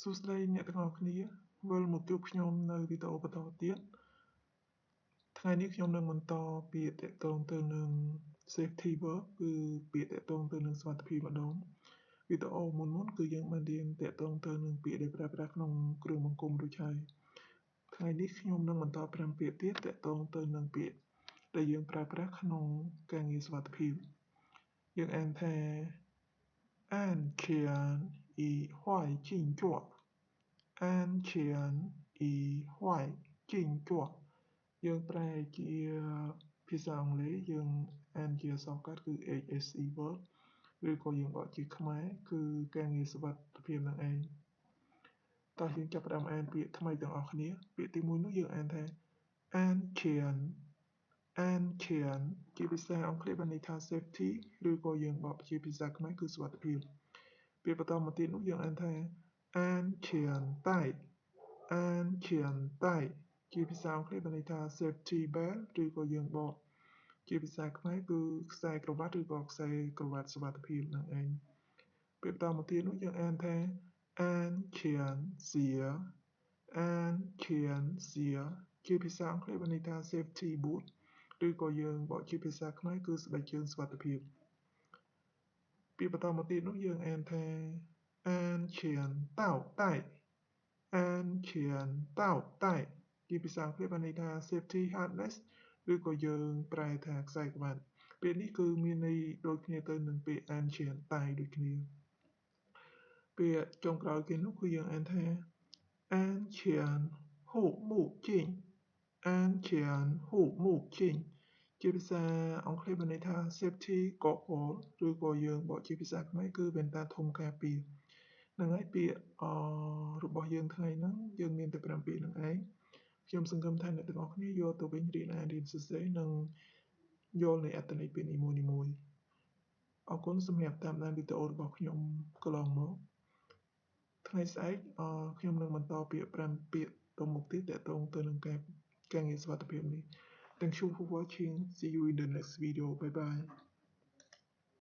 សួស្តីអ្នកទាំងអស់គ្នាវិលមកជួបខ្ញុំនៅវីដេអូបន្តទៀតថ្ងៃនេះខ្ញុំនឹងបន្តពាក្យទាក់ទងទៅនឹង safety work គឺពាក្យទាក់ទងទៅនឹងសុវត្ថិភាពម្ដងវីដេអូមុនមុនគឺយើងបានរៀនទាក់ទងទៅនឹងពាក្យដែលប្រើប្រាស់ក្នុងគ្រឿងបង្គុំរួចហើយថ្ងៃនេះខ្ញុំនឹងបន្ត5ពាក្យទៀតទាក់ទងទៅនឹងពាក្យដែលយើងប្រើប្រាស់ក្នុងការងារសុវត្ថិភាពយើងអានថា安全与坏静坐安全与坏静坐យើងប្រែជាភាសាអង់គ្លេសយើងអានជាអក្សរកាត់គឺ HSE word ឬក៏យើងបកជាខ្មែរគឺការងារសុវត្ថិភាពនឹងឯងតោះយើងចាប់ផ្ដើមអានពាក្យថ្មីទាំងអស់គ្នាពាក្យទី1នោះយើងអានថា安全安全ជាភាសាអង់គ្លេសបានន័យថា safety ឬក៏យើងបកជាភាសាខ្មែរគឺសុវត្ថិភាពពាក្យបន្តមកទៀតនោះយើងអានថា安全帶安全帶ជាភាសាអង់គ្លេសបានន័យថា safety belt ឬក៏យើងបកជាភាសាខ្មែរគឺខ្សែក្រវ៉ាត់ឬក៏ខ្សែក្រវ៉ាត់សុវត្ថិភាពនឹងឯងពាក្យបន្តមកទៀតនោះយើងអានថា安全鞋安全鞋ជាភាសាអង់គ្លេសបានន័យថា safety boot ឬក៏យើងបកជាភាសាខ្មែរគឺស្បែកជើងសុវត្ថិភាពពាក្យបន្តមកទៀតនោះយើងអានថា安全倒帶安全倒帶ជាភាសាអង់គ្លេសបានន័យថា safety harness ឬក៏យើងប្រែថាខ្សែក្រវ៉ាត់ពាក្យនេះគឺមានន័យដូចគ្នាទៅនឹងពាក្យ安全帶ដូចគ្នាពាក្យចុងក្រោយគេនោះគឺយើងអានថា安全護目鏡安全護目鏡ជាភាសាអង់គ្លេសបានន័យថា safety goggle ឬក៏យើងបកជាភាសាខ្មែរគឺវ៉ែនតាធំការពារហ្នឹងហើយពាក្យរបស់យើងថ្ងៃហ្នឹងយើងមានតែ5ពាក្យហ្នឹងឯងខ្ញុំសង្ឃឹមថាអ្នកទាំងអស់គ្នាយកទៅវិញរៀនអានរៀនសរសេរនិងយល់នៃអត្ថន័យពាក្យនីមួយៗអរគុណសម្រាប់តាមដានវីដេអូរបស់ខ្ញុំកន្លងមកថ្ងៃស្អែកខ្ញុំនឹងបន្តពាក្យ5ពាក្យទៅមុខទៀតទាក់ទងទៅនឹងការងារសុវត្ថិភាពនេះ Thank you for watching. See you in the next video. Bye bye.